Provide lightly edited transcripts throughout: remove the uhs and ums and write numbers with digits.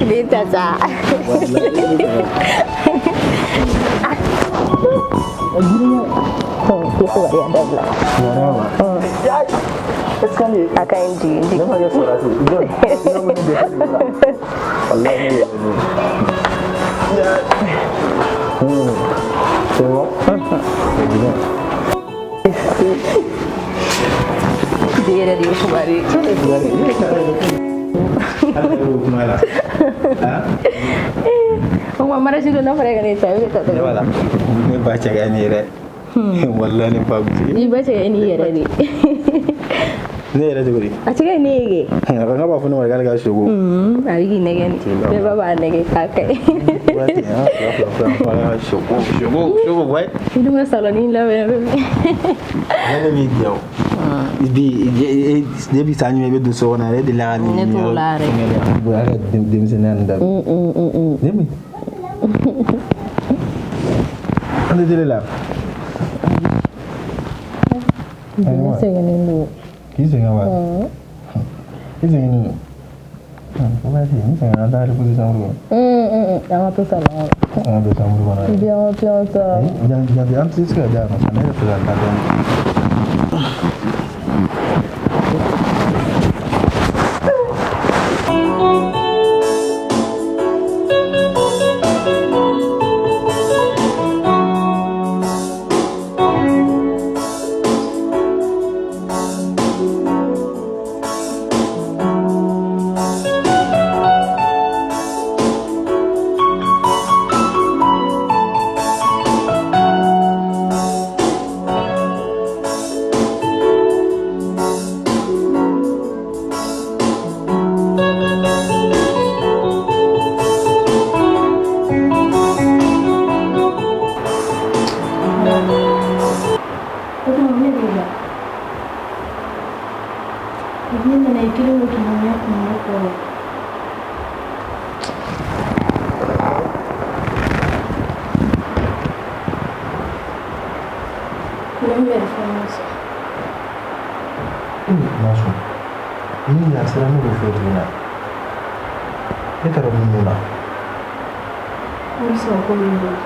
Den ta sa. Tɛ se ka yan dabila. A ka ɲi, jigin jigin. Wallahi. C'est bon? C'est bien. Den yɛrɛ de ye fugari. Kuma la. O kuma mariage don n'a fɔra e ka ne ta, e bɛ ta Ne cogo b'a la. Ne ba cɛ ka ɲi yɛrɛ. Wallahi ne ba bɛ i ba cɛ ka ɲi n'i yɛrɛ de. Ne yɛrɛ cogo di? A cɛ ka ɲi ne ye kɛ. A ko b'a fɔ ne ma k'ale ka sogo. A bɛ k'i nɛgɛ ni. Bɛɛ ba b'a nɛgɛ k'a kɛ. Waati an fila fila fila fila sogo sogo sogo ouais. I dun ka salɔni labɛn bɛɛ. Ne b'i diya o. Bi depuis san jumɛn i bɛ don so kɔnɔ yɛrɛ, e delila ka nin Ne t'o la yɛrɛ. Bonya ka denmisɛnninya nin daminɛ. Ne min? An tɛ télé la. Ne sɛgɛnnen don. K'i sɛgɛn wa? I sɛgɛnnen don. O b'a ni sɛgɛnna, an taa reposer chambre kɔnɔ. An ka to salon kɔnɔ. An ka to chambre kɔnɔ. Bi an ka to yan sa. Yan yan, an tɛ se ka diya yan nɔ sa, ne yɛrɛ fɛ ka taa dɔɔnin. O tuma ne b'i la. Ne nana i kelen don k'i ɲɛ kun ne kɔrɔ. Ne bɛ fɛn sɔrɔ. Masu, ni a sera ne b'o fɔ tuguni na. E taara mun na? Halisa ko b'i bolo.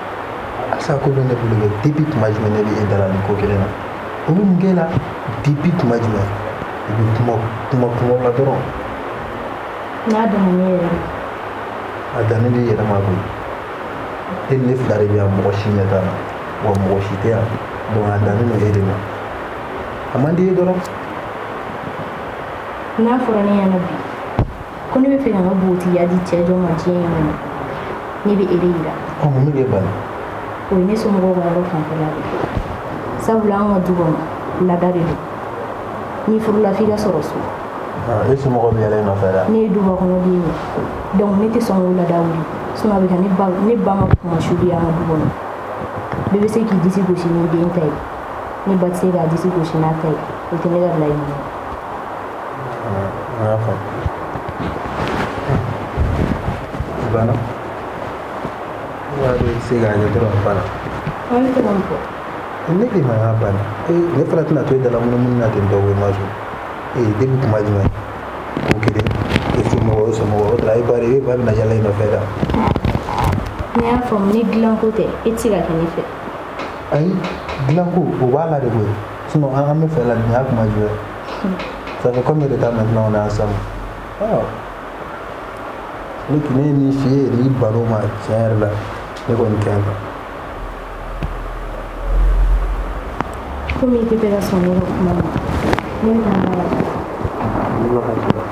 Halisa ko bɛ ne bolo kɛ, depuis tuma jumɛn ne bɛ e da la nin ko kelen na? O bɛ mun k'e la? Depuis tuma jumɛn? I bɛ kuma kuma kumaw la dɔrɔn. N'a danna ne yɛrɛ ma. A dannen b'i yɛrɛ ma koyi. E ni ne fila de bɛ yan, mɔgɔ si ɲɛ t'an na. Wa mɔgɔ si tɛ yan. Donc a dannen don e de ma. A man di i ye dɔrɔn. N'a fɔra ne ɲɛna bi ko ne bɛ fɛ ka n ka npogotigiya di cɛ dɔ ma diɲɛ in kɔnɔ, ne bɛ e de yira. Ɔ, mun bɛ k'e bali? O ye ne somɔgɔw ka yɔrɔ fanfɛla de ye. Sabula an ka du kɔnɔ, laada de don. N'i furula f'i ka sɔrɔ so. E somɔgɔw bɛ yɛlɛ e nɔfɛ dɛ. Ne ye duba kɔnɔ den ye. Donc ne tɛ sɔn k'o laada wuli. Sinon a bɛ ka ne ba ma kuma su di an ka du kɔnɔ. Bɛɛ bɛ se k'i disi gosi n'i den ta ye. Ne ba tɛ se k'a disi gosi n'a ta ye. O tɛ ne ka laɲini ye. N y'a faamu. Banna. I b'a dɔn i tɛ se k'a kɛ dɔrɔn, a banna. An bɛ fɛ ka mun fɔ? Ne k'i ma k'a banna. Ee, ne fana tɛna to e da la munumunu na ten tɔ koyi Masu. Ee, depuis tuma jumɛn? Ko kelen. E somɔgɔw, e somɔgɔw, o tara e ba de, e ba bɛna yala i nɔfɛ da. Ne y'a faamu, ni dilanko tɛ, e tɛ se ka kɛ ne fɛ. Ayi, dilanko o b'a la de koyi. Sinon an bɛ fɛ la nin y'a kuma jumɛn? Ça fait combien de temps maintenant on est ensemble? Ah. Ne ne ye min f'i ye, n'i ban'o ma tiɲɛ yɛrɛ la, ne kɔni ka ɲi tan. Komi i tɛ fɛ ka sɔn ne ka kuma ma, ne bɛ taa n ba la. Ne b'a ka jira.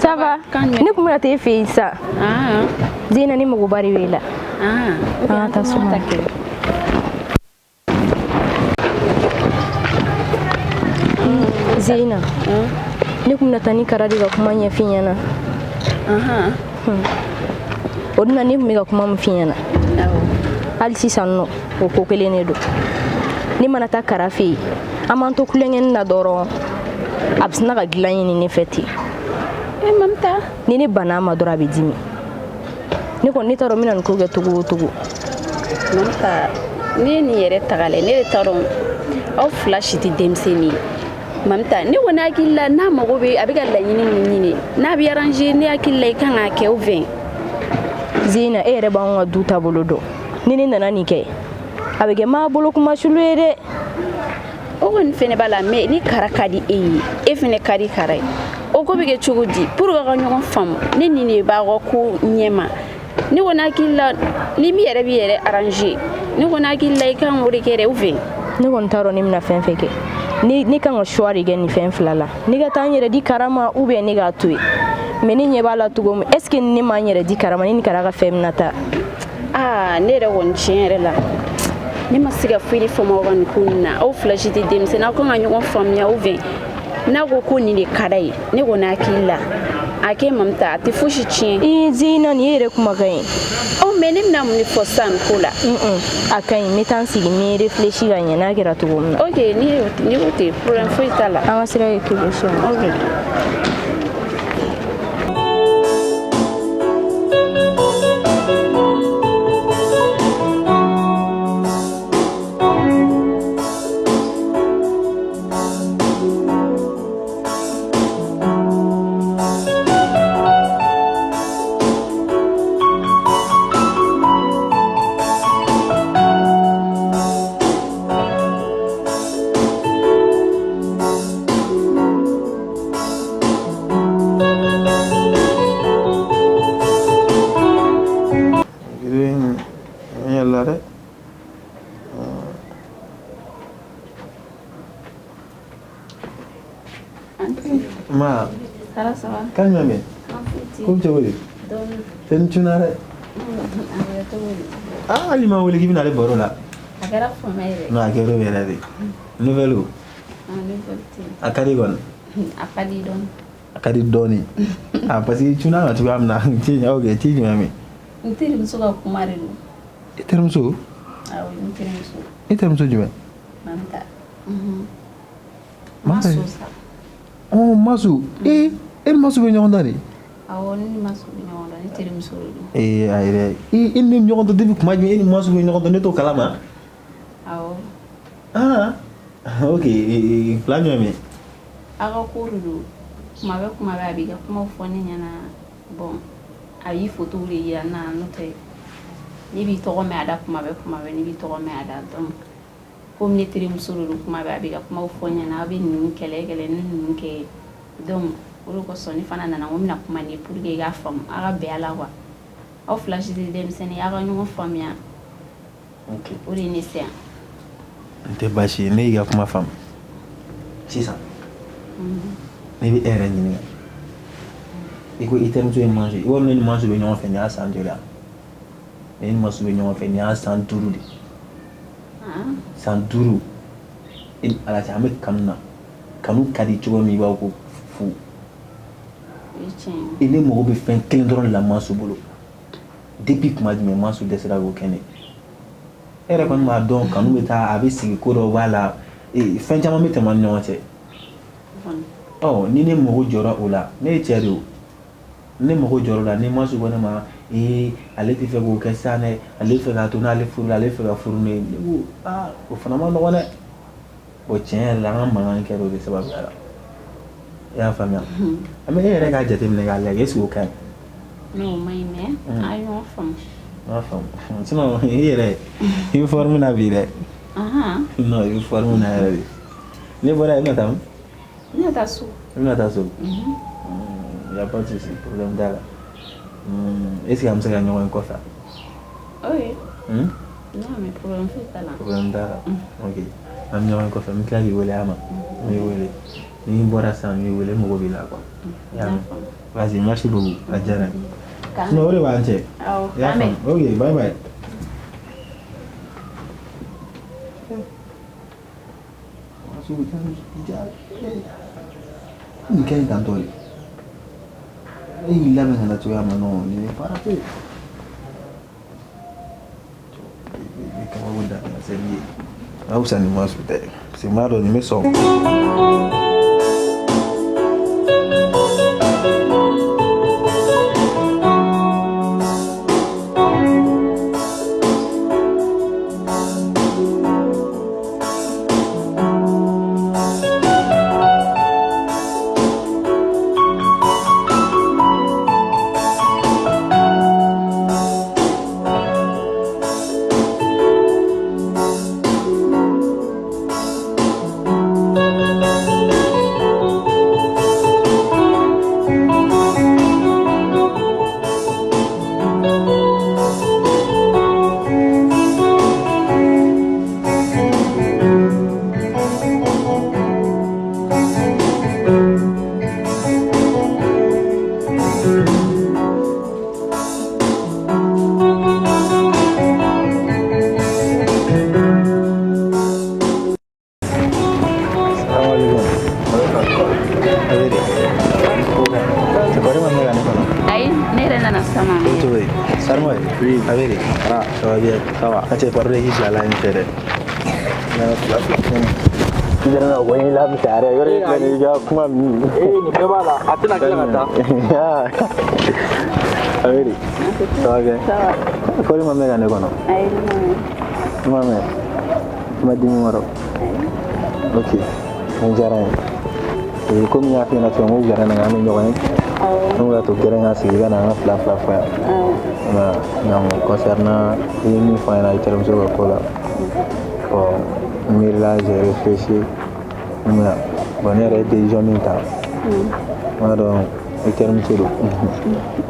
Ça va? Ne kun bɛna t'e fɛ yen sisan. Zena, ne magoba de b'e la. An ka taa so kɔnɔ. Zena, ne kun bɛna taa ni Kara de ka kuma ɲɛf'i ɲɛna. O dun na ne kun bɛ ka kuma min f'i ɲɛna. Hali sisan nɔ o ko kelen de don. Ne mana taa Kara fɛ yen, an b'an to kulonkɛni na dɔrɔn, a bɛ sina ka dilan ɲini ne fɛ ten. Ni ne banna a ma dɔrɔn, a bɛ dimi. Ne kɔni ne t'a dɔn n bɛna nin ko kɛ cogo o cogo. Mamta, ne ye nin yɛrɛ ta k'a lajɛ, ne de t'a dɔn aw fila si tɛ denmisɛnnin ye. Mamta, ne kɔni hakili la, n'a mago bɛ, a bɛ ka laɲini min ɲini, n'a bɛ arranger, ne hakili la i kan k'a kɛ ou bien. Zena, e yɛrɛ b'anw ka du taabolo dɔn. Ni ne nana nin kɛ, a bɛ kɛ maa bolo kumasulu ye dɛ. O kɔni fɛnɛ b'a la, mais ni Kara ka di e ye, e fɛnɛ ka di Kara ye, o ko bɛ kɛ cogo di pour que aw ka ɲɔgɔn faamu? Ne nin de b'aw ka ko ɲɛma. Ne kɔni hakili la, ni min yɛrɛ b'i yɛrɛ arranger, ne kɔni hakili la i kan k'o de kɛ dɛ, ou bien. Ne kɔni t'a dɔn ne bɛna fɛn fɛn kɛ. Ne kan ka choix de kɛ nin fɛn fila la. Ne ka taa n yɛrɛ di Kara ma ou bien ne k'a to yen. Mais ne ɲɛ b'a la cogo min, est ce que ne ma n yɛrɛ di Kara ma, ne ni Kara ka fɛn bɛna taa? Aa, ne yɛrɛ kɔni, tiɲɛ yɛrɛ la, ne ma se ka foyi de faamu aw ka nin ko nin na. Aw fila si tɛ denmisɛnnin, aw kan ka ɲɔgɔn faamuya, ou bien n'a ko ko nin de ka d'a ye, ne kɔni hakili la a kɛ. Mamta, a tɛ fosi tiɲɛ. Ii Zina, nin ye yɛrɛ kumakan ye. Ɔ, mais ne bɛna mun de fɔ sisan nin ko la? A ka ɲi, n bɛ taa n sigi, n bɛ réfléchir ka ɲɛ n'a kɛra cogo min na. Ok, ni ko ten, problème foyi t'a la. An ka sira ye kelen sɔrɔ. Ok. Vidéo in yɛlɛla dɛ. Ma. Kara, ça va? Kan jumɛn bɛ? Ko bɛ cogo di? Fɛn cunna dɛ. Ah, hali ma wele k'i bɛna ale baro la. A kɛra fama yɛrɛ. Non, a kɛra o yɛrɛ de. Nouvelle o. Ah, nouvelle tɛ. A ka di kɔni. A ka di dɔɔni. A ka di dɔɔni. Ah, parce que i cunna kan cogoya min na, ci ok, ci jumɛn bɛ? N terimuso ka kuma de don. I terimuso? Awɔ, n terimuso. I terimuso jumɛn? Mamta. Mamta. Masu sa. Oh, Masu. Eh, e ni Masu bɛ ɲɔgɔn dɔn de? Awɔ, ne ni Masu bɛ ɲɔgɔn dɔn, ne terimuso de don. Eh, a yɛrɛ. E ni ɲɔgɔn dɔn depuis kuma jumɛn? E ni Masu bɛ ɲɔgɔn dɔn, ne t'o kalama. Awɔ. Ah, ok, plan jumɛn bɛ? Aw ka ko de don. Kuma bɛɛ kuma bɛɛ a b'i ka kumaw fɔ ne ɲɛna. Bon, a b'i photo de yira n na, n'o tɛ ne b'i tɔgɔ mɛn a da kuma bɛɛ kuma bɛɛ, ne b'i tɔgɔ mɛn a da. Donc komi ne terimuso de don, kuma bɛɛ a b'i ka kumaw fɔ n ɲɛna, aw bɛ ninnu kɛlɛ kɛlɛ ni ninnu kɛ. Donc o de kosɔn ne fana nana, n ko n bɛna kuma ni ye pour que i k'a faamu, aw ka bɛn a la quoi. Aw fila si tɛ denmisɛnnin ye, aw ka ɲɔgɔn faamuya. Ok. O de ye ne se yan. N tɛ baasi ye, ne y'i ka kuma faamu. Sisan, ne bɛ e yɛrɛ ɲininka. I ko i terimuso ye Masu ye. I b'a dɔn ne ni Masu bɛ ɲɔgɔn fɛ nin y'a san joli ye? Ne ni Masu bɛ ɲɔgɔn fɛ nin y'a san 5 de. San 5. E ni Ala cɛ, an bɛ kanu na. Kanu ka di cogo min, i b'a fɔ ko fu. I ne mago bɛ fɛn kelen dɔrɔn de la Masu bolo. Depuis kuma jumɛn Masu dɛsɛra k'o kɛ ne ye? E yɛrɛ kɔni b'a dɔn, kanu bɛ taa, a bɛ sigi, ko dɔw b'a la, fɛn caman bɛ tɛmɛ an ni ɲɔgɔn cɛ. Ɔ, ni ne mago jɔra o la, ne ye cɛ de ye o. Ne mago jɔra o la, ni Masu ko ne ma ee, ale tɛ fɛ k'o kɛ sisan dɛ, ale bɛ fɛ k'a to n'ale furu la, ale bɛ fɛ ka furu ne ye. Ne ko aa, o fana ma nɔgɔn dɛ. Bon, tiɲɛ yɛrɛ la, an ka mankan kɛra o de sababuya la. I y'a faamuya? Mais e yɛrɛ k'a jateminɛ k'a lajɛ, est ce que o ka ɲi? Non, o ma ɲi, mais an ye ɲɔgɔn faamu. N y'a faamu. Sinon i yɛrɛ, i bɛ forme na bi dɛ. Non, i bɛ forme na yɛrɛ de. Ne bɔra yen, i bɛna taa min? Ne bɛna taa so. I bɛna taa so? Y a pas de souci, problème t'a la. Est ce que an bɛ se ka ɲɔgɔn ye kɔfɛ? Oui. Non, mais problème foyi t'a la. Problème t'a la. Ok. An bɛ ɲɔgɔn ye kɔfɛ, n bɛ tila k'i wele a ma. N b'i wele. Ni n bɔra sisan n b'i wele, n mago b'i la quoi. I y'a mɛn? Vas-y, merci beaucoup, a diyara n ye. Sinon o de b'an cɛ. Awɔ. I y'a K'an bɛn. faamu? Ok, bye bye. Nin ka ɲi tantɔ de. E y'i labɛn ka na cogoya min na, non, nin ye baara ko ye. I kabako da ka se ni ye. A ka fisa ni ma su tɛ. Parce que n b'a dɔn nin bɛ sɔn. Salaamaaleykum. A bɛ di? Cɛ kɔri ma mɛn ka ne kɔnɔ. Ayi, ne yɛrɛ nana sisan nɔ. O cogo di? Sarimo ye? Oui. A bɛ di? Ara. Ça va bien? Ça va. A cɛ pardon i k'i bila la ɲɛ fɛ dɛ. N'an ka fila fila. I yɛrɛ na wari la misɛnya dɛ. Yɔrɔ in filɛ nin ye i ka kuma ninnu. Ee, nin bɛɛ b'a la, a tɛna tila ka taa. A bɛ di? Ça va bien? Ça va. Kɔri ma mɛn ka ne kɔnɔ. Ayi, ne ma mɛn. I ma mɛn? I ma dimi n kɔrɔ? Ok. Nin diyara n ye. Ee, komi n y'a f'i ɲɛna cogo min, n ko gɛrɛ na an bɛ ɲɔgɔn ye. Awɔ. N ko k'a to gɛrɛ ka sigi i ka na an ka fila fila fɔ yan. Awɔ. Nka donc concernant i ye min fɔ an ɲɛna i terimuso ka ko la, bon, n miirila, j'ai réfléchi, n bɛna, bon, ne yɛrɛ ye décision min ta, n b'a dɔn i terimuso don,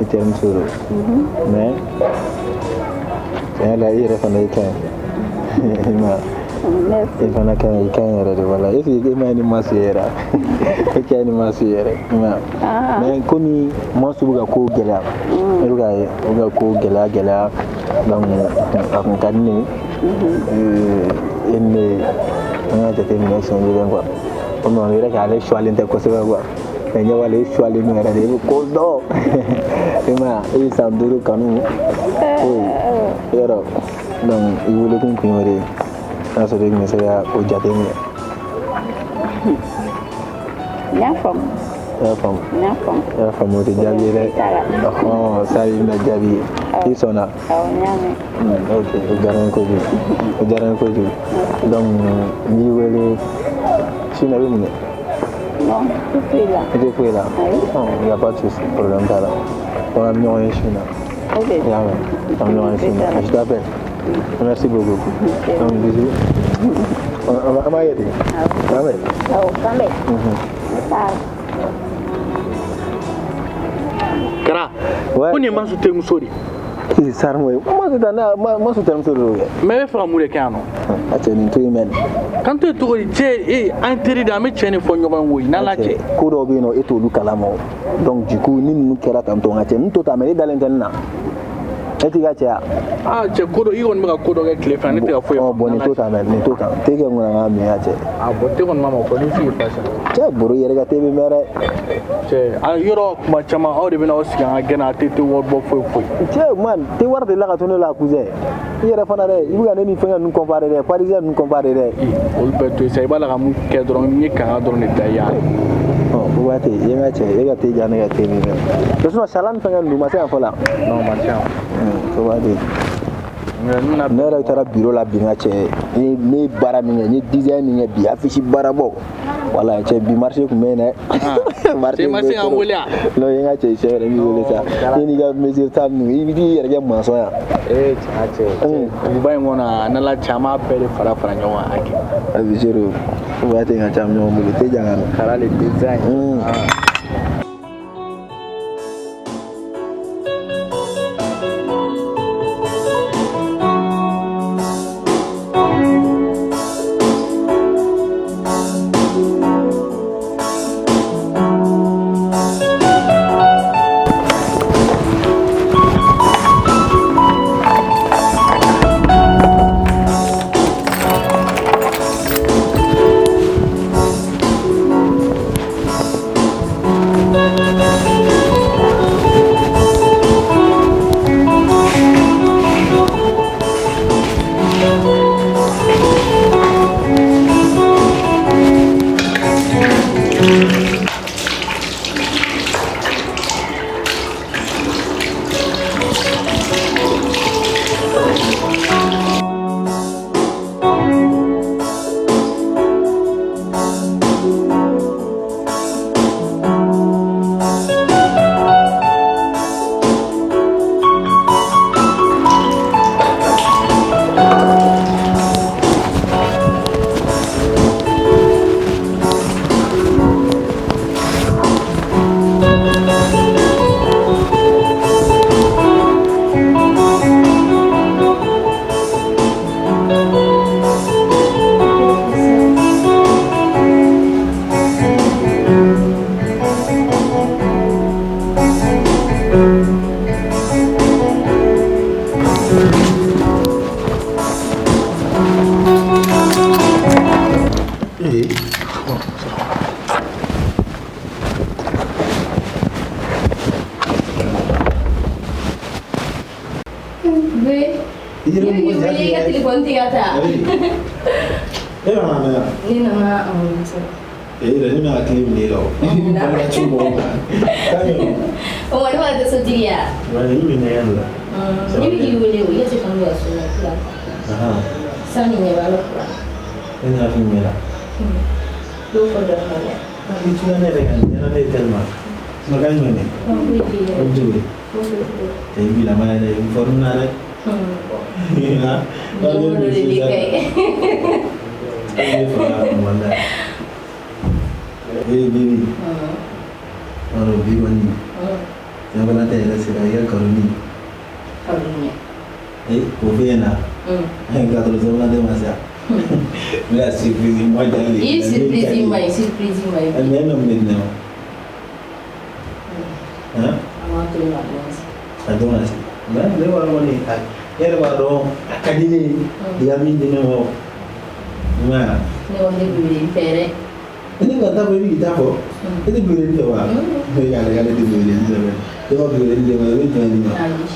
i terimuso don, mais tiɲɛ yɛrɛ la i yɛrɛ fana i ka ɲi, i ma Merci. i fana ka ɲi, i ka ɲi yɛrɛ de, wala est ce que e ma ye ni masu ye yɛrɛ, e ka ɲi ni masu ye yɛrɛ, i ma Ah. mais komi masu bɛ ka kow gɛlɛya, e bɛ ka ye u bɛ ka kow gɛlɛya gɛlɛya, donc a kun ka di ne ye, e ni ne an ka jateminɛ siɲɛ kelen quoi, komi on dirait qu'ale suwalen tɛ kosɛbɛ quoi, mais ɲɛ b'ale e suwalen don yɛrɛ de, e bɛ ko dɔn, i ma ye, e ye san 5 kanu foyi yɔrɔ, donc i welekun kun y'o de ye, n'a sɔrɔ i tun bɛ se ka o jateminɛ. N y'a faamu. I y'a faamu? N y'a faamu. I y'a faamu, o tɛ jaabi ye dɛ. Ɔhɔn, sa i bɛna jaabi ye, i sɔnna? Awɔ, n y'a mɛn. Ok, o diyara n ye kojugu, o diyara n ye kojugu. Donc n b'i wele sini, a bɛ mun kɛ? Non, tɛ foyi la. I tɛ foyi la? Ayi. Ɔn, y a pas de souci, problème t'a la. Donc an bɛ ɲɔgɔn ye sini na. Ok. I y'a mɛn? An bɛ ɲɔgɔn ye sini na. Je t'appelle. Merci beaucoup. Donc bisous. An b'a kɛ ten. K'an bɛn. Awɔ, k'an bɛn. Taa. Kara. Ouais. Ko nin ye Masu terimuso de ye. Ee, Sarimo ye. Masu ta ne Masu terimuso de don kɛ. Mais e bɛ fɛ ka mun de kɛ yan nɔ? A cɛ nin to yen mɛn. K'an to yen cogo di? Cɛ, ee, an teri de, an bɛ cɛ de fɔ ɲɔgɔn ye koyi, n'Ala cɛ. Ko dɔw bɛ yen nɔ, e t'olu kalama o. Donc du coup ni ninnu kɛra tantɔ, n ka cɛ, nin to tan, mais e dalen tɛ nin na. E t'i ka cɛ ya? Aa cɛ, ko dɔ, i kɔni bɛ ka ko dɔ kɛ tile fɛ, ne tɛ ka foyi Ɔ bɔn, nin to tan mɛ, nin to tan. Te kɛ mun na n k'a min, ka cɛ. A bɔn, te kɔni ma ma fɔ, ni sigi fa sa. Cɛ, boro yɛrɛ ka te bɛ mɛn dɛ. Cɛ, a yɔrɔ kuma caman, aw de bɛ n'aw sigi an ka gɛnɛ, a tɛ te wari bɔ foyi foyi. Cɛ, man, te wari de la ka to ne la, cousin. I yɛrɛ fana dɛ, i bɛ ka ne ni fɛngɛ ninnu comparer dɛ, parisien ninnu comparer dɛ. Ee, olu bɛɛ to yen sa, i b'a la ka mun kɛ dɔrɔn, n ye kanga dɔrɔn de da i y'a. Ɔ, o b'a te, i ka cɛ, e ka te diya ne ka te min fɛ. Sinon salade ni fɛngɛ ninnu ma se yan fɔlɔ. Non, ma se yan. O b'a te. N bɛna Ne yɛrɛ taara bureau la bi, n ka cɛ, ne ye baara min kɛ, n ye design min kɛ bi, affiche baara bɔ. Wala cɛ, bi marché tun bɛ yen dɛ. Marché Cɛ, ma se k'an wele a? Non, n ka cɛ, cɛ yɛrɛ b'i wele sa. E n'i ka mesure ta ninnu, i b'i yɛrɛ kɛ maçon yan. Ee cɛ, cɛ, duguba in kɔnɔ, a n'Ala cɛ, an b'a bɛɛ de fara fara ɲɔgɔn kan a kɛ. A bɛ se o b'a ten ka ca ɲɔgɔn bolo, te jan ka na. Kara le design. Be. I yɛrɛ Ne mɔgɔ b'i ja wele i ka téléphone tɛ ka ta. E nana mɛn yan. Ne nana sɔrɔ. E yɛrɛ ne bɛna tile minɛ e la o. Barika ci mɔgɔw ma. K'a ɲɛ. O ma ne ma tɛ sotigi ya. Wa i bɛ nɛgɛ la. Ne bɛ k'i wele o, i ka téléphone bɛ ka sonné kura. San ni ɲɛ b'a la kura. E nana fɛn jumɛn la? Dɔw fɔ dɔ ma dɛ. I tuna ne yɛrɛ kan ɲɛna ne ye tellement. Sinon k'a ɲuman dɛ. Foyi t'i O yɛrɛ. bɛ cogo di? Cɛ i b'i lama yɛrɛ i forme na dɛ. Don o don de b'i kɛ. E bɛ faga walayi. Ee baby. Ɔrɔ bi kɔni. Saint-Valentin yɛrɛ sera i ka karoni. Karoni. Ee k'o f'e ɲɛna. K'a sɔrɔ Saint-Valentin ma se yan. N bɛna surprise ma jali de. I surprise ma ye, surprise ma ye. Mais e bɛna mun de di ne ma? Han? An b'a to yen a dɔn sa. A dɔn ka se. Mais ne b'a dɔn kɔni a e yɛrɛ b'a dɔn a ka di ne ye. I ka min di ne ma o. I m'a ye wa? Ne kɔni tɛ bebe fɛ dɛ. Ne ka taa fɔ i bɛ k'i ta fɔ. E tɛ bebe fɛ wa? Ne k'ale k'ale tɛ bebe fɛ. E ma bebe di ne ma i bɛ jumɛn di ne ma? Ayi.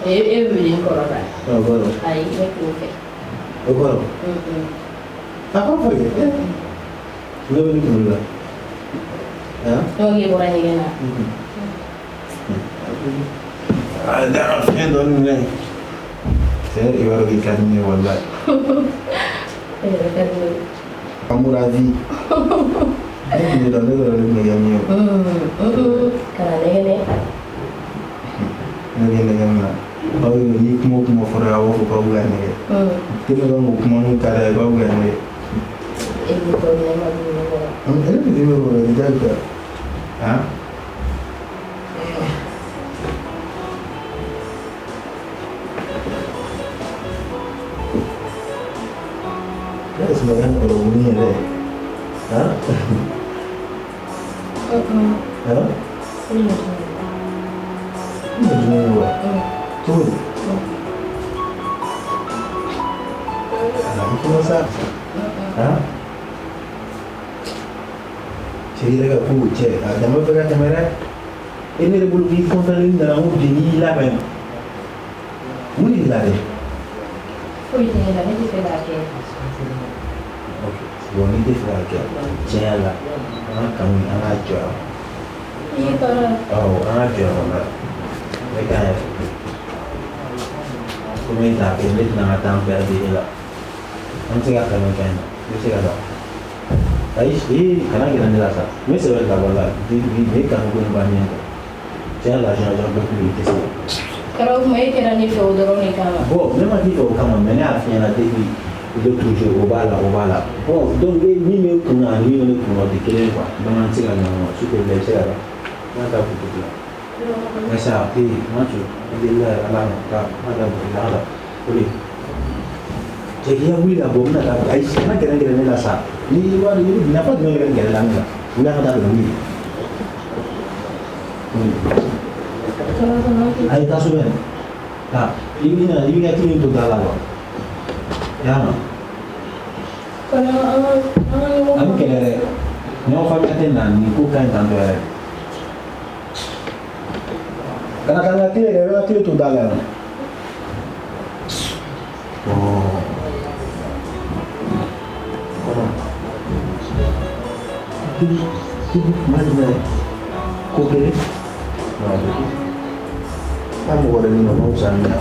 E bɛ bebe kɔrɔ la. O kɔrɔ. Ayi, ne t'o fɛ. O kɔrɔ. A kɔrɔ fɔ kɛ. Ne bɛ ne kunkolo la. Han? Ne ko k'e bɔra ɲɛgɛn na. Ah, da fiɲɛ dɔɔni minɛ. Cɛ i b'a dɔn k'i ka di ne ye walayi. E yɛrɛ ka di ne ye. Amour à vie. Ne tun tɛ dɔn ne yɛrɛ de tun bɛ kɛ min ye o. Kana nɛgɛ dɛ. Ne bɛ nɛgɛ min na. Aw ye ni kuma o kuma fɔra aw b'a fɔ k'aw bɛ ka nɛgɛ. Tellement k'o kuma ninnu ka d'a ye k'aw bɛ ka nɛgɛ. E b'i tɔ minɛ ma dumuni kɔrɔ. E bɛ dumuni kɔrɔ diyagoya. Han? Ne yɛrɛ sɔrɔ ka kɔrɔ wuli yɛrɛ. Han? Han? Ne bɛ dumuni kɛ wa? Cogo di? A bɛ kuma sa. Han? Cɛ yɛrɛ ka kow cɛ a dama bɛ ka tɛmɛ dɛ. E ne yɛrɛ bolo k'i kɔntan ni nana n ko bi n'i y'i labɛn. Mun de b'i la dɛ? Foyi tɛ ne la, ne tɛ fɛ k'a kɛ. Ok, bon n'i tɛ fɛ k'a kɛ tiɲɛ yɛrɛ la an ka kanu an k'a jɔ yan. I y'i tɔɔrɔ. Awɔ an k'a jɔ yan walayi. Ne kan yɛrɛ. Komi e t'a kɛ ne tɛna n ka temps perdre e la. An bɛ se ka kanu kɛ yan nɔ. I bɛ se ka taa. Ayi ee kana gɛrɛ ne la sa. N bɛ sɛbɛ ta walayi. Bi bi bi kanu ko in bannen kɔ. Tiɲɛ la j'en peux plus i tɛ se. Kɛra o kuma e kɛra ne fɛ o dɔrɔn de kama. Bon ne ma k'i fɛ o kama mais ne y'a f'i ɲɛna depuis l'autre jour o b'a la o b'a la. Bon donc e min bɛ kun na ani min bɛ ne kun na o tɛ kelen ye quoi. Donc an tɛ se ka ɲɔgɔn ma s'il te plaît i bɛ se ka taa. N ka taa boutique la. Mais ça ee ma jɔ i delila ala ma taa n ka taa boutique la an ka taa. O de. Cɛ k'i ka wuli ka bɔ n bɛna taa ayi kana gɛrɛ gɛrɛ ne la sa. Ni i b'a dɔn i bɛ nafa jumɛn yɛrɛ gɛrɛ la ne la. Wuli an ka taa dɔrɔn wuli. Wuli. Ayi taa so bɛ taa i bɛ na i b'i ka tile to da la wa. I y'a mɛn? An bɛ kɛlɛ dɛ. Ɲɔgɔn faamuya tɛ na nin ko ka ɲi tantɔ yɛrɛ. Kana taa n ka tile kɛ i bɛ ka tile to da la yan. Kɔnɔ. Tibi kuma jumɛn? Ko kelen? An mɔgɔ wɛrɛ ɲini o ma fisa ni ye.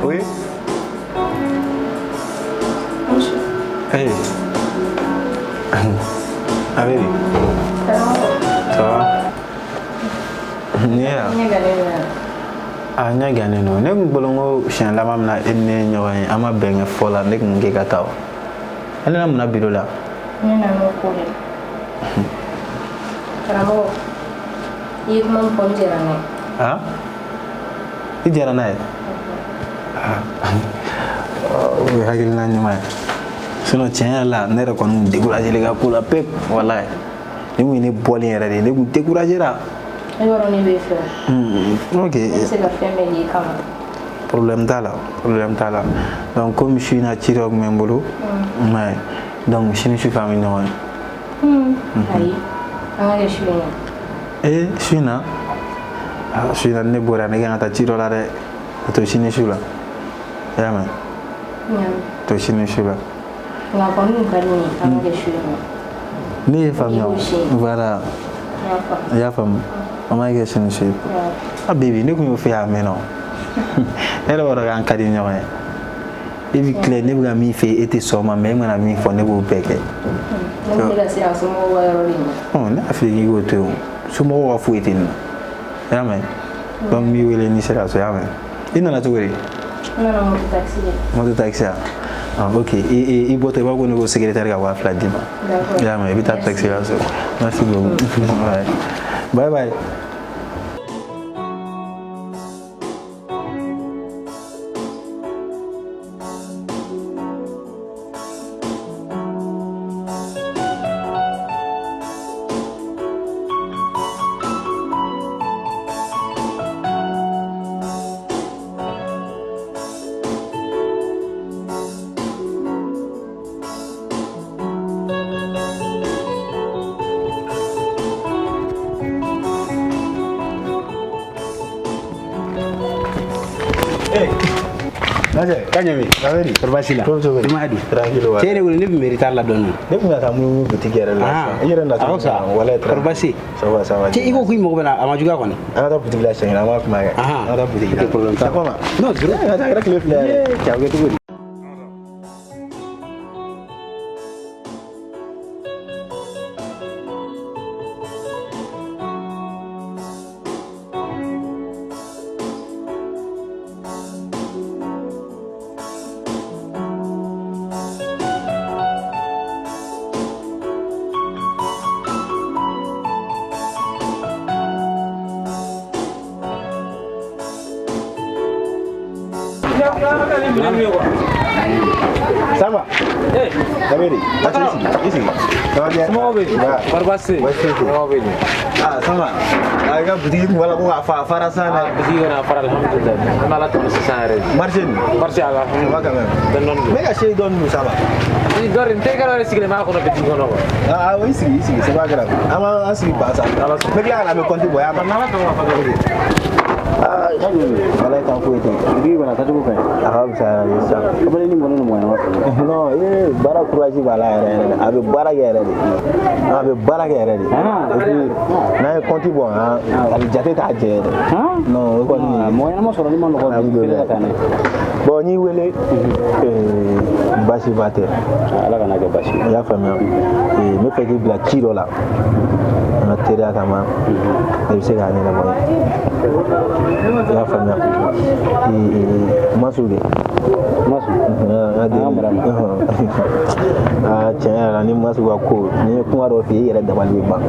Oui. Hey. Averi. Ça va? Ne ya. A ɲɛ gannen don. Ne kun bolo n ko siɲɛ laban min na e ni ne ye ɲɔgɔn ye, an ma bɛn kɛ fɔ la, ne kun k'e ka taa o. E nana mun na biro la? Ne nana o ko de la. Karamɔgɔ, i ye kuma min fɔ, n jɛra n'a ye. Han? I jɛra n'a ye? O ye hakilina ɲuman ye. Sinon tiɲɛ yɛrɛ la, ne yɛrɛ kɔni kun découragé ka ko la pewu, walayi. Ni kun ye ne bɔlen yɛrɛ de ye, ne kun découragé la. E b'a dɔn ne b'e fɛ. Ok. Ne bɛ se ka fɛn bɛɛ k'i kama. Problème t'a la, problème t'a la. Donc komi su in na ci dɔ tun bɛ n bolo. Ouais. Donc sini sufɛ an bɛ ɲɔgɔn ye. Ayi, an ka kɛ su in na. Ee, su in na? Ah, su in na ne bɔra, ne kan ka taa ci dɔ la dɛ. A to sini su la. I y'a mɛn? To sini su la. Nka kɔni kun ka di ne ye an ka kɛ su in na. Ne ye faamuya o. Voilà. I y'a faamu. An b'a kɛ sini su ye. Ah baby, ne kun y'o fɛ a mɛnna o. Ne yɛrɛ b'a dɔn k'an ka di ɲɔgɔn ye. E bɛ tila ne bɛ ka min fɛ e tɛ sɔn o ma, mais e mana min fɔ ne b'o bɛɛ kɛ. Ne bɛ se ka siran somɔgɔw ka yɔrɔ de ɲɛ. Ne y'a f'i ye k'i k'o to yen o. Somɔgɔw ka foyi tɛ nin na. I y'a mɛn? Donc n b'i wele n'i sera so, i y'a mɛn? I nana cogo di? N nana moto taxi de. Moto taxi ah? Ah, ok. I bɔtɔ i b'a fɔ ko ne ko secrétaire ka 2000 d'i ma. D'accord. I y'a mɛn? I bɛ taa taxi la so. Merci beaucoup. Bye bye. Kaɲɛ Cɛ ne bolo ne tun bɛ retard la dɔɔni. Ne tun ka taa munumunu boutique yɛrɛ la sisan. I yɛrɛ na cogo walayi. Kɔrɔ baasi. Ça va, ça va. Cɛ i ko k'i mago bɛ na, a ma juguya kɔni. An ka taa boutique la siɲɛ kelen, an b'a kuma kɛ. An ka taa boutique la. Problème t'a la. Non, zéro. A kɛra tile fila yɛrɛ. Cɛ a bɛ kɛ cogo di? Ça va? Dabiri, i sigi. Ça va bien? Somɔgɔw bɛ yen? Kɔri baasi tɛ yen? Baasi foyi tɛ yen. Somɔgɔw bɛ yen? Ah, ça va? Ah, i ka boutique tun b'a la ko k'a fa, a fara sisan dɛ. Boutique kɔni a fara alhamdulilayi. An bɛ Ala tanu sisan yɛrɛ. Marché nin? Marché alhamdulilayi. Ça va quand même? Dɔɔni dɔɔni. N bɛ ka se dɔɔni dun, ça va? Dɔ de n terikɛ dɔ de sigilen b'a kɔnɔ boutique kɔnɔ quoi. Ah, i sigi, i sigi, c'est pas grave. An b'an sigi ba sa. Ala sɔnna. N bɛ tila ka na, an bɛ compte bɔ, y'a mɛn? N'Ala sɔnna ma fa. Ah, walayi tan foyi tɛ yen. Boutique kɔni a taacogo ka ɲi. A ka fisa yɛrɛ de sisan. Kamalen ni mɔnen don mɔgɔ ɲɛnama fɛ. Non, ee baara courage b'a la yɛrɛ yɛrɛ de. A bɛ baara kɛ yɛrɛ de. A bɛ baara kɛ yɛrɛ de. Et puis n'a ye compte bɔ, han, a bɛ jate t'a jɛ yɛrɛ. Non, o kɔni. Mɔgɔ ɲɛnama sɔrɔli ma nɔgɔ bi, fɛlɛ ka taa n'a ye. Bon, n y'i wele, baasiba tɛ. Ala kana kɛ baasi ye. I y'a faamuya. N bɛ fɛ k'i bila ci dɔ la. An ka teriya kama, i bɛ se k'a ɲɛnabɔ n ye. I y'a faamuya. Masu de. Masu. Aa, tiɲɛ yɛrɛ la, ni Masu ka ko, ni ye kuma dɔ f'i ye, i yɛrɛ dabali bɛ ban.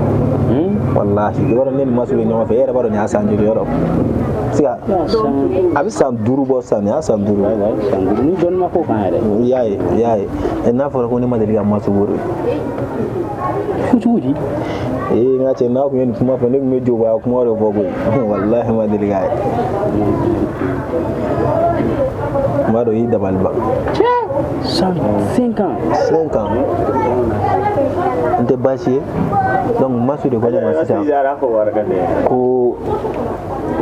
Walahi, i b'a dɔn ne ni Masu bɛ ɲɔgɔn fɛ, e yɛrɛ b'a dɔn nin y'a san joli yɔrɔ. Se ka a bɛ san 5 bɔ sisan, nin y'a san 5. San 5 ni dɔɔni ma k'o kan yɛrɛ. I y'a ye, i y'a ye. N'a fɔra ko ne ma deli ka Masu woro. Ko cogo di? Ee, n ka cɛ, n'a kun ye nin kuma fɔ, ne tun bɛ jobaya kuma de fɔ koyi. Walahi, ma deli k'a ye. N b'a dɔn i y'i dabali ban. San 5 ans. 5 ans. N tɛ baasi ye. Donc Masu de ko ne ma sisan ko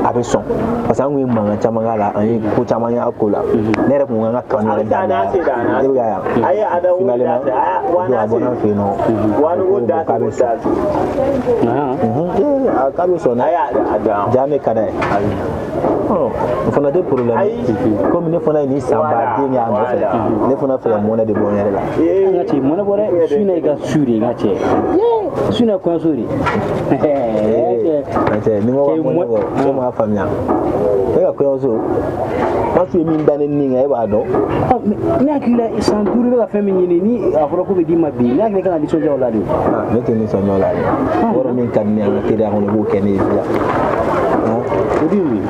a bɛ sɔn parce que an kun ye mankan caman k'a la, an ye ko caman y'a ko la. Ne yɛrɛ kun kan ka kanu yɛrɛ daminɛ, e bɛ ka yan finalement don a bɔra an fɛ yen nɔ, ko k'a bɛ sɔn, k'a bɛ sɔn dɛ, ja ne ka d'a ye. O fana tɛ problème ye, komi ne fana ye nin san baden kɛ a nɔfɛ, ne fana fɛ ka mɔnɛ de bɔ n yɛrɛ la. An ka cɛ, mɔnɛ bɔ dɛ, su in na i ka su de, n ka cɛ, su in na kɔɲɔso de. Cɛ, ni ko ka mɔnɛ bɔ, e m'a faamuya, e ka kɔɲɔso masu ye min da ne nin kan, e b'a dɔn. Ne hakili la san 5 bɛ ka fɛn min ɲini, ni a fɔra ko bɛ d'i ma bi, ne hakili kan ka nisɔndiya o la de. Ne tɛ nisɔndiya o la dɛ, yɔrɔ min ka di ne ye an ka teriya kɔnɔ, i b'o kɛ ne ye sisan. O de ye mun ye?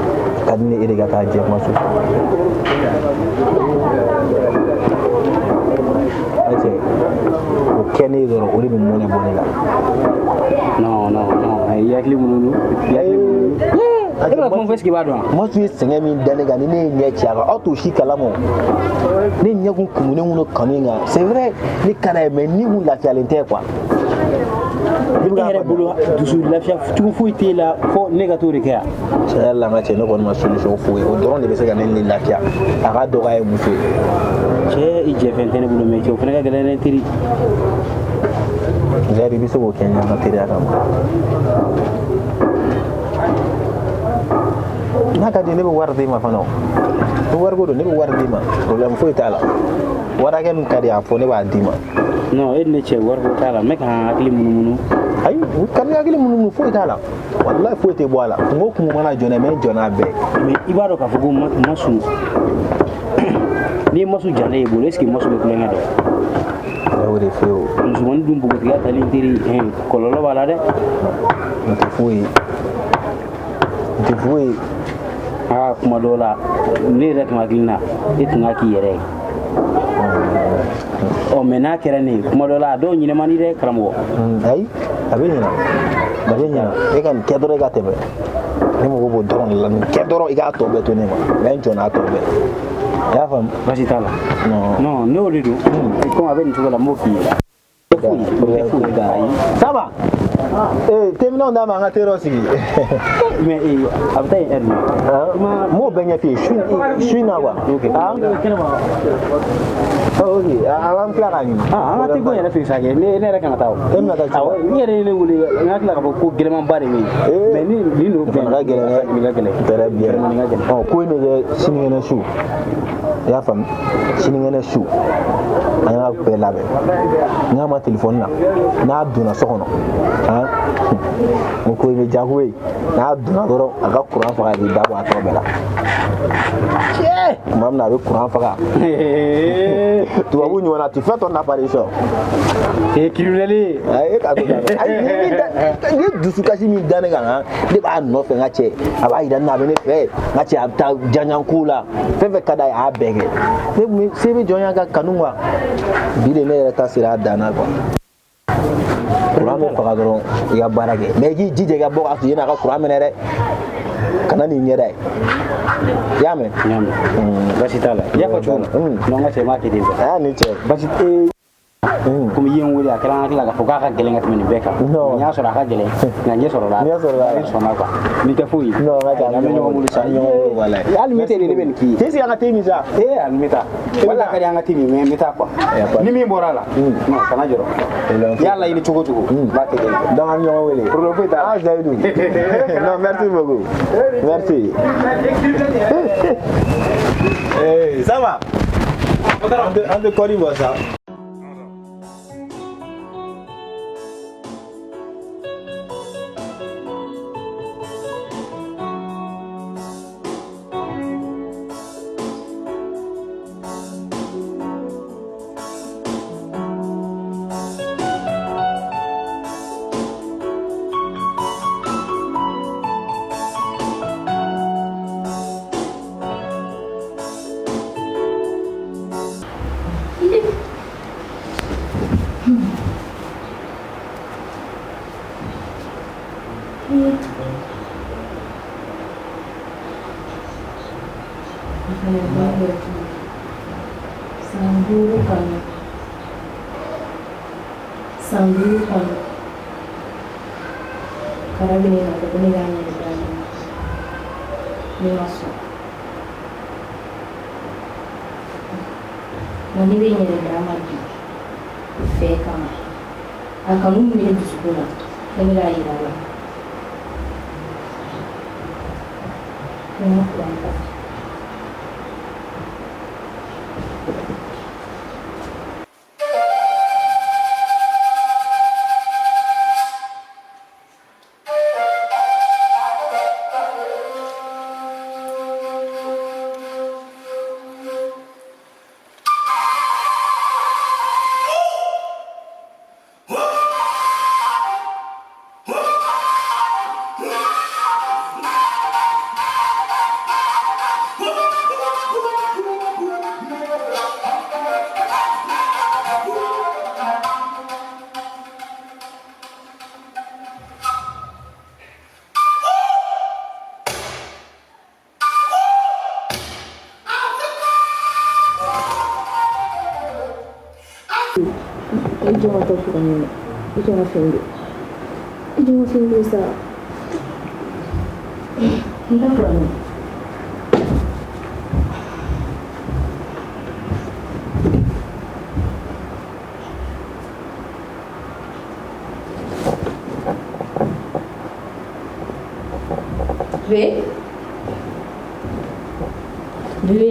Ka di ne e de ka taa jɛ masu. Cɛ, o kɛ ne ye dɔrɔn, o de bɛ mɔnɛ bɔ ne la. Non non non, i hakili munumunu, i hakili munumunu. E bɛ ka kuma fɔ, est-ce que i b'a dɔn wa? Masu ye sɛgɛn min da ne kan, ni ne ye ɲɛ ci a kan, aw t'o si kalama o. Ne ɲɛ kun kumunen kun don kanu in kan, c'est vrai ne ka d'a ye, mais ni kun lafiyalen tɛ quoi. E yɛrɛ bolo dusu lafiya cogo foyi t'e la fo ne ka t'o de kɛ yan. Tiɲɛ yɛrɛ la, n ka cɛ, ne kɔni ma solution foyi ye, o dɔrɔn de bɛ se ka ne ni lafiya, a k'a dɔn k'a ye muso ye. Cɛ, i jɛfɛn tɛ ne bolo, mais cɛ, o fana ka gɛlɛn dɛ, teri. Zɛri, i bɛ se k'o kɛ n ye an ka teriya kama. N'a ka di, ne bɛ wari d'i ma fana o. Ni wariko don, ne bɛ wari d'i ma, problème foyi t'a la. Wari hakɛ min ka di a fɔ, ne b'a d'i ma. Non, e ni ne cɛ, wariko t'a la, n bɛ ka n hakili munumunu. Ayi, ka ni hakili munumunu foyi t'a la, walahi foyi tɛ bɔ a la. Kungo o kungo mana jɔ n'a ye, n bɛ jɔ n'a bɛɛ ye. Mais i b'a dɔn k'a fɔ ko masu, n'i ye masu jalen ye bolo, est ce que masu bɛ kulonkɛ dɔn? Ne y'o de f'i ye o. Musomanin dun npogotigiya tali teri, kɔlɔlɔ b'a la dɛ. N tɛ foyi ye, n tɛ foyi ye. Aa, kuma dɔw la ne yɛrɛ tun hakili la e tun k'a k'i yɛrɛ ye. Ɔ, mais n'a kɛra ne ye, kuma dɔ la a dɔw ɲinɛ man di dɛ, karamɔgɔ. Ayi, a bɛ ɲinɛ, a bɛ ɲinɛ. E ka nin kɛ dɔrɔn, i ka tɛmɛ. Ne mago b'o dɔrɔn de la, nin kɛ dɔrɔn, i k'a tɔ bɛɛ to ne ma. N jɔ n'a tɔ bɛɛ. I y'a faamu? Baasi t'a la. Non. Non, ne y'o de don. Komi a bɛ nin cogo la, n b'o k'i ye. Foyi, tɛ foyi, ayi. Ça va? Ee, teminɛnw d'a ma, an ka te dɔ sigi. Mais a bɛ taa yen heure jumɛn? N m'o bɛɛ ɲɛf'i ye su in na quoi. Ok. Ah, ok, an b'an tila k'a ɲini. Ah, an ka te ko yɛrɛ fɛ sa kɛ, ne yɛrɛ kan ka taa o. E bɛna taa cogo? Awɔ, n yɛrɛ ye ne wele, n hakili la k'a fɔ ko gɛlɛnmanba de bɛ yen. Mais ni nin n'o fana ka gɛlɛn dɛ. Nin ka gɛlɛn. Très bien. Nin ka gɛlɛn. Ɔ, ko in bɛ kɛ sinikɛnɛ su. I y'a faamu? Sinikɛnɛ su, an y'a bɛɛ labɛn. N'a ma telefɔni na, n'a donna so kɔnɔ, han, o ko in bɛ diya koyi. N'a donna dɔrɔn, a ka kuran faga k'i da bɔ a tɔ bɛɛ la. Tuma min na a bɛ kuran faga, tubabu ɲɔgɔn na, tu fais ton apparition. Ee, criminel. E ka to ayi, ni ye dusukasi min da ne kan, han, ne b'a nɔfɛ, n ka cɛ, a b'a yira ne na a bɛ ne fɛ, n ka cɛ, a bɛ taa janjanko la, fɛn fɛn ka d'a ye, a y'a bɛɛ kɛ. Ne kun bɛ se bɛ jɔnya ka kanu quoi. Bi de ne yɛrɛ ta sera a dan na quoi. Kuran bɛ faga dɔrɔn, i ka baara kɛ, mais i k'i jija i ka bɔ k'a sɔrɔ i n'a ka kuran minɛ dɛ, kana n'i ɲɛda ye. I y'a mɛn? N y'a mɛn. Baasi t'a la. I y'a fɔ cogo min. Non, n ka cɛ, n b'a kɛ ten quoi. A y'a ni cɛ. Baasi tɛ. Komi i ye n wele, a kɛra n hakili la k'a fɔ k'a ka gɛlɛn ka tɛmɛ nin bɛɛ kan. Non. N y'a sɔrɔ a ka gɛlɛn, nka ɲɛ sɔrɔla. Ɲɛ sɔrɔla. Ne sɔnna quoi. Nin tɛ foyi ye. Non, n ka cɛ, An bɛ ɲɔgɔn bolo sa. an bɛ ɲɔgɔn bolo walayi. Hali mi tɛ nin, ne bɛ nin k'i ye. Tɛ sigi an ka te min sa. Ee, ani bɛ taa. Wala ka di an ka te min, mais n bɛ taa quoi. Pas Ni min bɔra a la, non, kana jɔrɔ. Problème I y'a laɲini cogo o cogo, n b'a kɛ ten. Donc an bɛ ɲɔgɔn wele. Problème foyi t'a la. Ah, Zayidu. Non, merci beaucoup. Merci. Eh, ça va? An tɛ kɔri bɔ sa. San 5 kanu, san 5 kanu, kara bɛ ne nɔfɛ ko ne k'a ɲɛ d'ale ma. Ne ma sɔn. Nka ne bɛ n yɛrɛ d'a ma bi fɛ kama. A kanu min bɛ ne dusukun na, ne bɛ k'a yira a la. Ne ma kuran ta. I jɔ ka taa kuran ɲini. I jɔ ka fɛn don. I jɔ ka fɛn don sa. N ta kuran ɲini. Bébé. Bébé.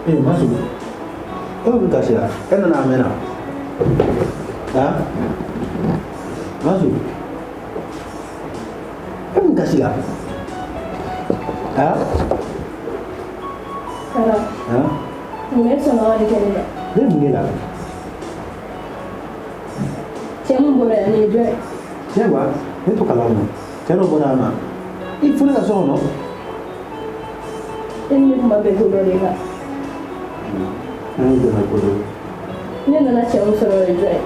Eh, Masu, e bɛ kasi la? E nana a mɛnna? Han? Masu, e bɛ kasi la? Han? Kara. Han? Mun e sɔnna ka nin kɛ ne la? Ne ye mun k'e la? Cɛ mun bɔra yan nin ye jɔn ye? Cɛ wa? Ne t'o kalama. Cɛ dɔ bɔra yan nɔ. I fo ne ka so kɔnɔ. E ni ne kuma bɛɛ ko dɔ de kan. An ye dɛmɛ ko dɔ ye. Ne nana cɛ mun sɔrɔ o ye jɔn ye?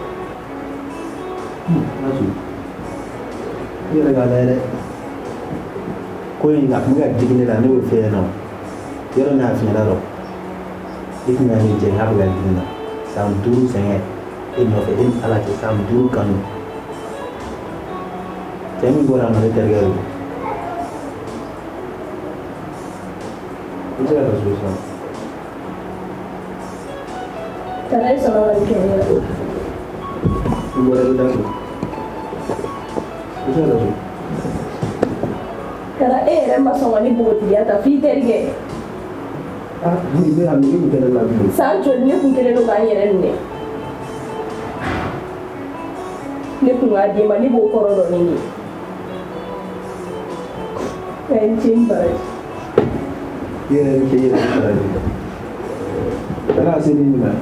Masu, i yɛrɛ k'a lajɛ dɛ. Ko in a tun bɛ ka digi ne la, ne y'o f'e ɲɛna o. Yɔrɔ min a fiɲɛna dɔn. I tun ka ne jɛ n'a bɛ ka digi ne na. San 5 sɛgɛn e nɔfɛ, e ni Ala cɛ san 5 kanu. Cɛ min bɔra yan nɔ, ne terikɛ don. I bɛ se ka taa so sisan. Kara e sɔnna ka nin kɛ ne la. I bɔra i bɛ taa so. I bɛ se ka taa so. Kara e yɛrɛ ma sɔn ka ne npogotigiya ta f'i terikɛ. Ah, ni bɛ yan, i kun tɛ ne la bilen. San joli ne kun kɛlen don k'an yɛrɛ minɛ. Ne kun k'a d'e ma, ne b'o kɔrɔ dɔn ni nin ye. A ye n ce n baraji. I yɛrɛ ni ce, i yɛrɛ ni baraji. Kana se ni ɲuman ye.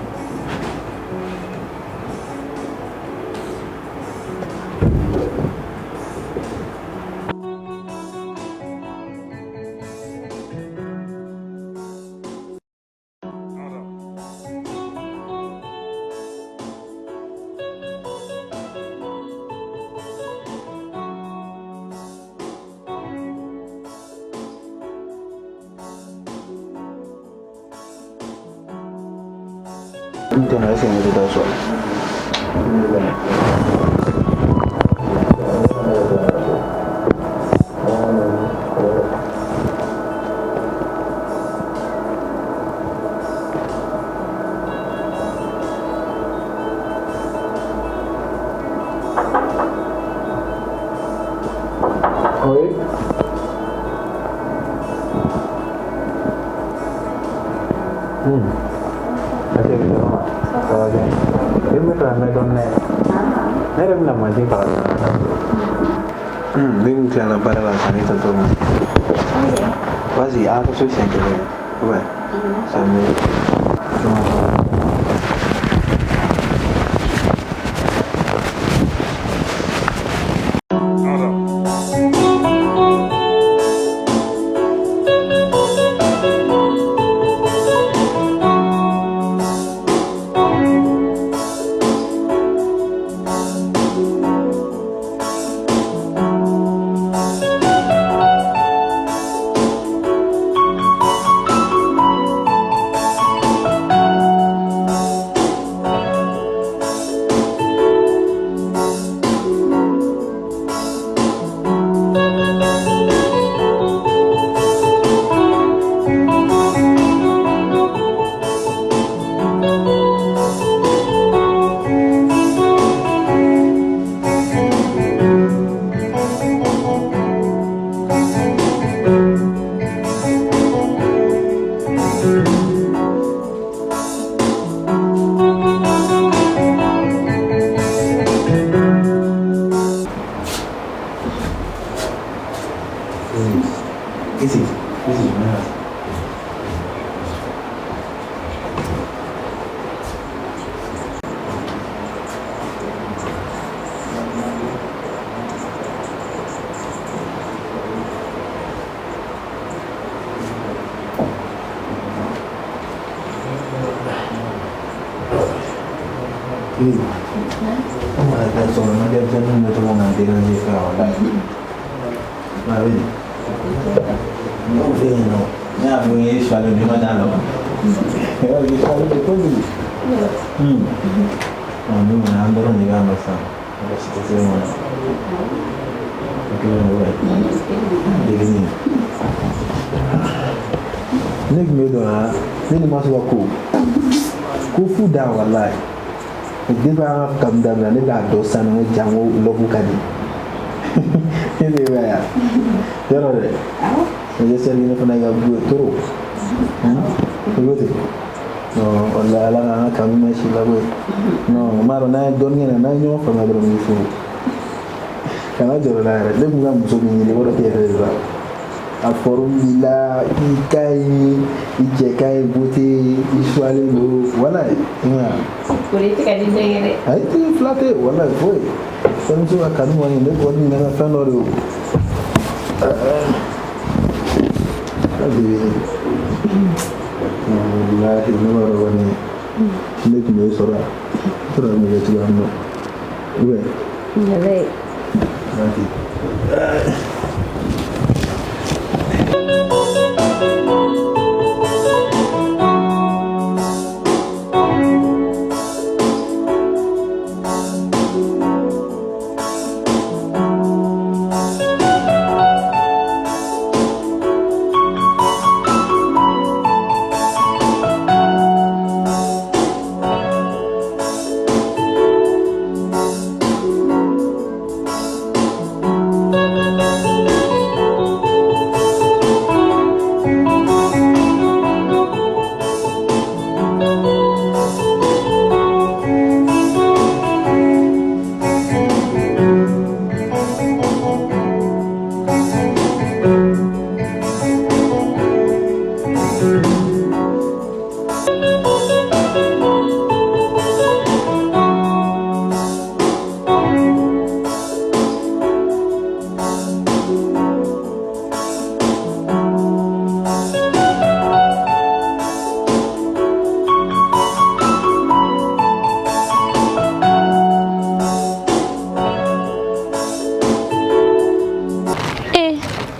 N tɛna e sɛgɛn tɛ taa so. Oui. Ça va bien. bɛ fɛ ka mɛn dɔɔnin dɛ. Ne yɛrɛ bɛna mansin faga. Ne kun tilala baara la sisan ne taatɔ ma. Vas-y, an ka so siɲɛ kelen. Ouais. C'est mieux. Easy, easy, man. Oh my God, so I'm not getting to the No, no. Ne y'a fɔ n ye suwalen ne ma d'a la. I suwalen de kojugu. Ɔ ne kɔni an dɔrɔn de b'a nɔ sisan. Mɔgɔ si tɛ se ɲɔgɔn na. O kelen don wa? Degeli. Ne tun bɛ dɔn ha, ne ni ma sɔn ka ko fu dan walayi. Depuis an ka kanu daminɛ ne b'a dɔn sisan ko ja n ko lɔbu ka di. Ne de bɛ yan. Yɔrɔ dɛ. J'espère que ne fana ka bu ye trop. I ko ten. Non, walayi ala k'an ka kanu mɛn si la koyi. Non, n b'a dɔn n'an ye dɔɔnin kɛ n'an ye ɲɔgɔn faamuya dɔrɔn n b'i furu. Kana jɔrɔ la yɛrɛ, ne kun ka muso min ɲini o de tɛ yɛrɛ de la. A forme b'i la, i ka ɲi, i cɛ ka ɲi, beauté, i suwalen don, walayi. I m'a ye wa? O de tɛ ka di dɛ yɛrɛ. Ayi tɛ fila tɛ, walayi foyi. Fɛnmuso ka kanu kɔni ne kɔni nana fɛn dɔ de o. Walahi ne b'a dɔn kɔni ne tun bɛ sɔrɔ yan sɔrɔ bɛ kɛ cogoya min na ou bien. Walayi. Waati.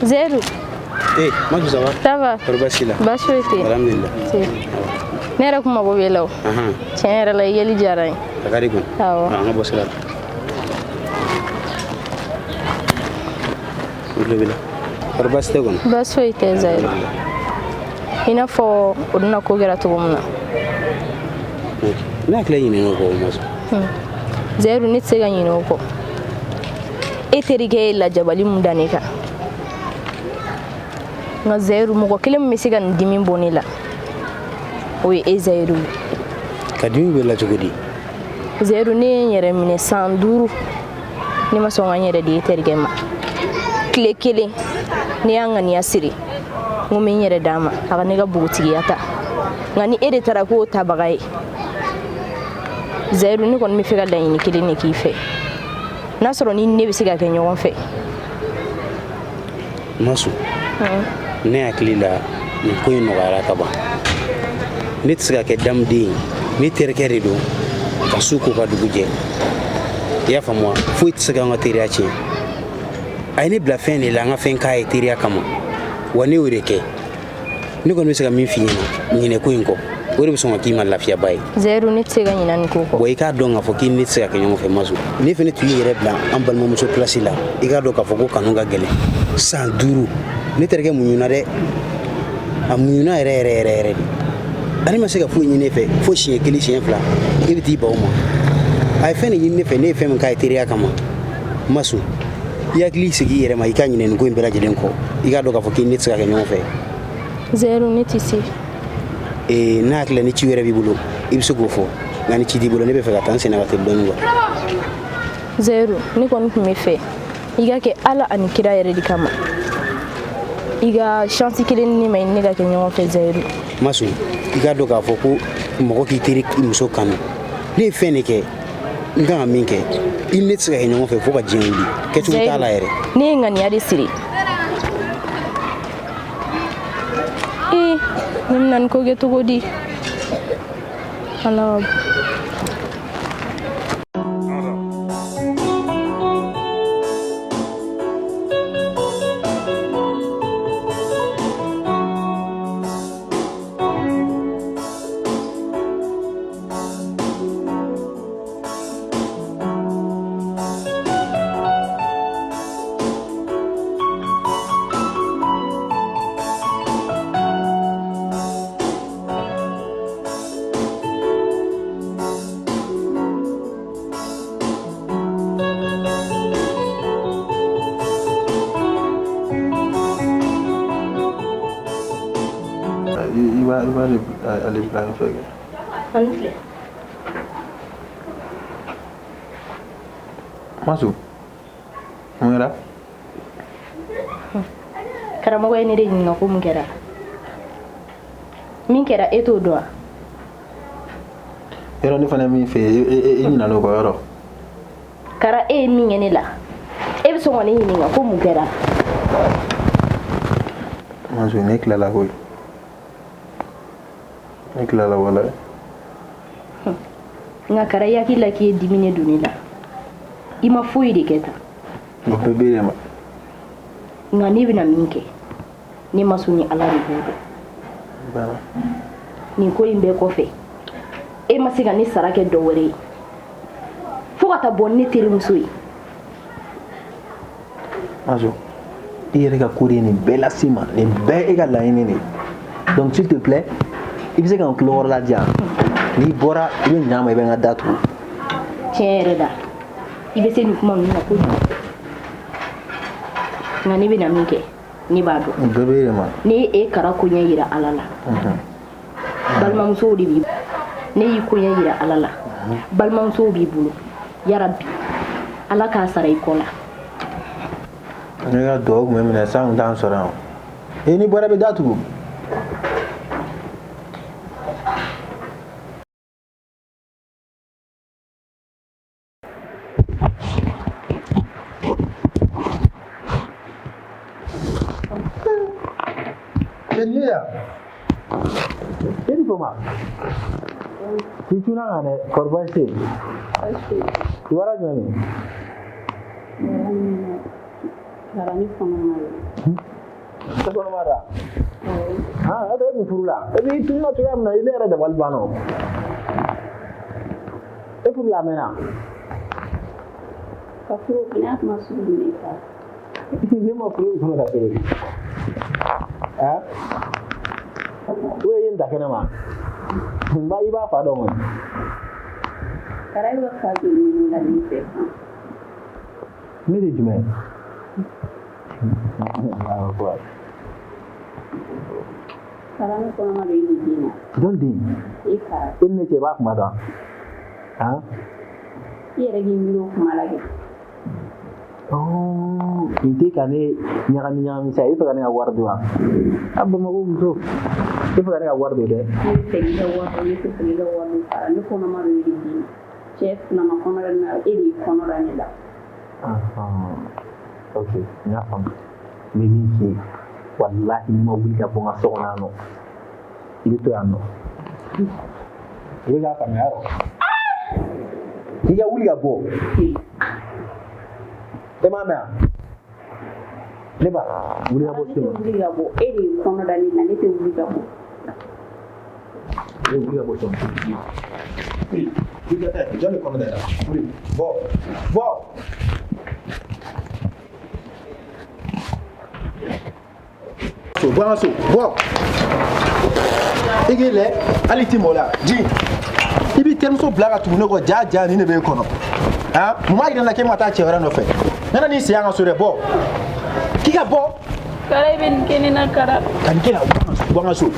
Zéro. Eh, Maju, ça va? Ça va. Kɔri baasi la? Baasi foyi tɛ yen. Alhamdulillah. Ne yɛrɛ kun mago b'e la o. Tiɲɛ yɛrɛ la i yeli diyara n ye. A ka di kɔni. Awɔ. An ka bɔ sira la. O tulo b'i la. Kɔri baasi tɛ kɔni? Baasi foyi tɛ Zéro. I n'a fɔ o donna ko kɛra cogo min na. Ne hakili ɲinɛna o kɔ o ma sɔn. Zéro ne tɛ se ka ɲinɛ o kɔ. E terikɛ ye lajabali mun da ne kan. Nka Zéro mɔgɔ kelen min bɛ se ka nin dimi bɔ ne la o ye e Zéro ye. Ka dimi b'e la cogo di? Zeyidu, ne ye n yɛrɛ minɛ san 5, ne ma sɔn ka n yɛrɛ di e terikɛ ma. Tile kelen ne y'a ŋaniya siri, n ko n bɛ n yɛrɛ d'a ma, a ka ne ka npogotigiya ta. Nka ni e de taara k'o tabaga ye, Zayidu, ne kɔni bɛ fɛ ka laɲini kelen de k'i fɛ, n'a sɔrɔ ni ne bɛ se ka kɛ ɲɔgɔn fɛ. Masu, ne hakili la nin ko in nɔgɔyara ka ban. Ne tɛ se ka kɛ damuden ye, ne terikɛ de don, ka su ko ka dugu jɛ, i y'a faamu wa? Foyi tɛ se k'an ka teriya tiɲɛ. A ye ne bila fɛn de la, an ka fɛn k'a ye teriya kama, wa ne y'o de kɛ. Ne kɔni bɛ se ka min f'i ɲɛna, ɲinɛ ko in kɔ, o de bɛ sɔn ka k'i ma lafiyaba ye. Zayidu, ne tɛ se ka ɲinɛ nin ko kɔ. Wa i k'a dɔn k'a fɔ k'i ni ne tɛ se ka kɛ ɲɔgɔn fɛ. Masu, ne fɛnɛ tun y'i yɛrɛ bila an balimamuso place la. I k'a dɔn k'a fɔ ko kanu ka gɛlɛn. San 5, ne terikɛ muɲuna dɛ, a muɲuna yɛrɛ yɛrɛ yɛrɛ yɛrɛ de. Ale ma se ka foyi ɲini ne fɛ fo siɲɛ kelen, siɲɛ fila, e bɛ t'i ban o ma. A ye fɛn de ɲini ne fɛ, ne ye fɛn min k'a ye teriya kama. Masu, i hakili sigi i yɛrɛ ma, i ka ɲinɛ nin ko in bɛɛ lajɛlen kɔ. I k'a dɔn k'a fɔ k'i ni ne tɛ se ka kɛ ɲɔgɔn fɛ. Zayidu, ne tɛ se. Ee, n'a hakili la ni ci wɛrɛ b'i bolo, i bɛ se k'o fɔ, nka ni ci t'i bolo, ne bɛ fɛ ka taa n senna ka teli dɔɔnin quoi. Zayidu, ne kɔni tun bɛ fɛ i ka kɛ Ala ani kira yɛrɛ de kama, i ka chance kelen di ne ma, i ni ne ka kɛ ɲɔgɔn fɛ, Zayidu. Masu, i k'a dɔn k'a fɔ ko mɔgɔ k'i teri muso kanu, ne ye fɛn de kɛ, n kan ka min kɛ, i ni ne tɛ se ka kɛ ɲɔgɔn fɛ fo ka diɲɛ wuli, kɛcogo t'a la yɛrɛ. Ne ye ŋaniya de siri. Ee, ne bɛna nin ko kɛ cogo di? Ala. I b'a ale bila n fɛ kɛ. Ani filɛ. Masu, mun kɛra? Karamɔgɔ ye ne de ɲininka ko mun kɛra. Min kɛra, e t'o dɔn wa? Yɔrɔ ne fana ye min fɛ yen, e ɲinɛna o kɔ yɔrɔ. Kara, e ye min kɛ ne la, e bɛ sɔn ka ne ɲininka ko mun kɛra? Masu, ne tilala koyi. Ne tilala walayi. Nka Kara, i hakili la k'i ye dimi ne don ne la. I ma foyi de kɛ tan. O bɛɛ b'e de ma. Nka ne bɛna min kɛ, ne ma sɔn ni Ala de b'o dɔn. Nin ko in bɛɛ kɔfɛ, e ma se ka ne sara kɛ dɔ wɛrɛ ye, fo ka taa bɔ ne terimuso ye. Masu, i yɛrɛ ka ko de ye nin bɛɛ lase ma, nin bɛɛ e ka laɲini de ye. Donc s'il te plaît, i bɛ se ka n tulokɔrɔla di yan. N'i bɔra, i bɛ ɲa ma, i bɛ n ka da tugu. Tiɲɛ yɛrɛ la, i bɛ se nin kuma ninnu na kojugu. Nka ne bɛna min kɛ, ne b'a dɔn. Bɛɛ bɛ e de ma. Ne ye e Kara koɲɛ yira Ala la. Balimamusow de b'i. Ne y'i koɲɛ yira Ala la. Balimamusow b'i bolo. Yarabi, Ala k'a sara i kɔ la. Ne ka duwawu tun bɛ minɛ san kun t'an sɔrɔ yan. E n'i bɔra, i bɛ da tugu. Cɛ nin ye yan. E ni koma. K'i cunna kan dɛ, kɔri baasi tɛ yen? I bɔra jumɛn min? Kara, ne kɔnɔma don. E kɔnɔma don wa? Ah, e tun furu la. E b'i tununa cogoya min na, ne yɛrɛ dabali banna o. E furu la a mɛnna. Ka furu o fana y'a kuma sugu jumɛn ye sa? Ne ma furu kɔnɔ ka cogo di? Ah? O ye n ta kɛnɛ ma. N ba, i b'a fa dɔn kɔni. Kara, e bɛ fa joli ɲini la ne fɛ kan? Ne de jumɛn? Allahu akbar. Kara, ne kɔnɔma don i ni den na. Jɔn den? E Kara. E ni ne cɛ, i b'a kuma dɔn? Han? I yɛrɛ k'i miiri o kuma la kɛ. Nin tɛ ka ne ɲagami ɲagami sa, i bɛ fɛ ka ne ka wari dun wa? A Bamakɔ muso, i bɛ fɛ ka ne ka wari dun dɛ. Ne bɛ fɛ k'i ka wari dun, ne tɛ fɛ k'i ka wari dun Kara, ne kɔnɔma don e de den na. Cɛ fila ma kɔnɔ da ne la, e de ye kɔnɔ da ne la. Ok, n y'a faamu. N bɛ min f'i ye, walahi n'i ma wuli ka bɔ n ka so kɔnɔ yan nɔ, i bɛ to yan nɔ. I bɛ k'a faamuya yɔrɔ? I ka wuli ka bɔ. E m'a mɛn wa? Ne ba, wuli ka bɔ Ne so tɛ in. wuli ka bɔ, e de ye kɔnɔ da ne la, ne tɛ wuli ka bɔ. E wuli ka bɔ so in. Wuli, wuli ka taa yen. Jɔn de kɔnɔ da i la? Wuli, bɔ, bɔ. So, bɔ an ka so, bɔ. I k'i lɛ, hali i t'i mɔ la. Ji, i b'i terimuso bila ka tugu ne kɔ, ja ja nin de b'e kɔnɔ. Han, mun b'a yira n na k'e ma taa cɛ wɛrɛ nɔfɛ? Nana n'i sen an ka so dɛ, bɔ. K'i ka bɔ. Kara, i bɛ nin kɛ ne na Kara. Ka nin kɛ na, bɔ an ka so.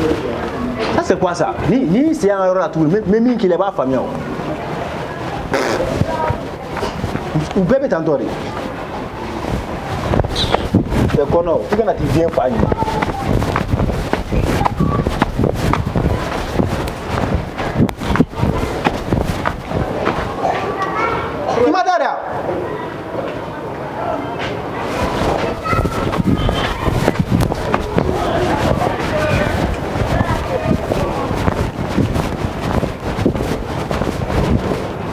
Ça c'est quoi ça? Ni y'i sen an ka yɔrɔ la tuguni, n bɛ min k'i la i b'a faamuya o. U bɛɛ bɛ tan tɔ de. Cɛ kɔnɔ, i kana t'i den fa ɲini. I ma taa de wa?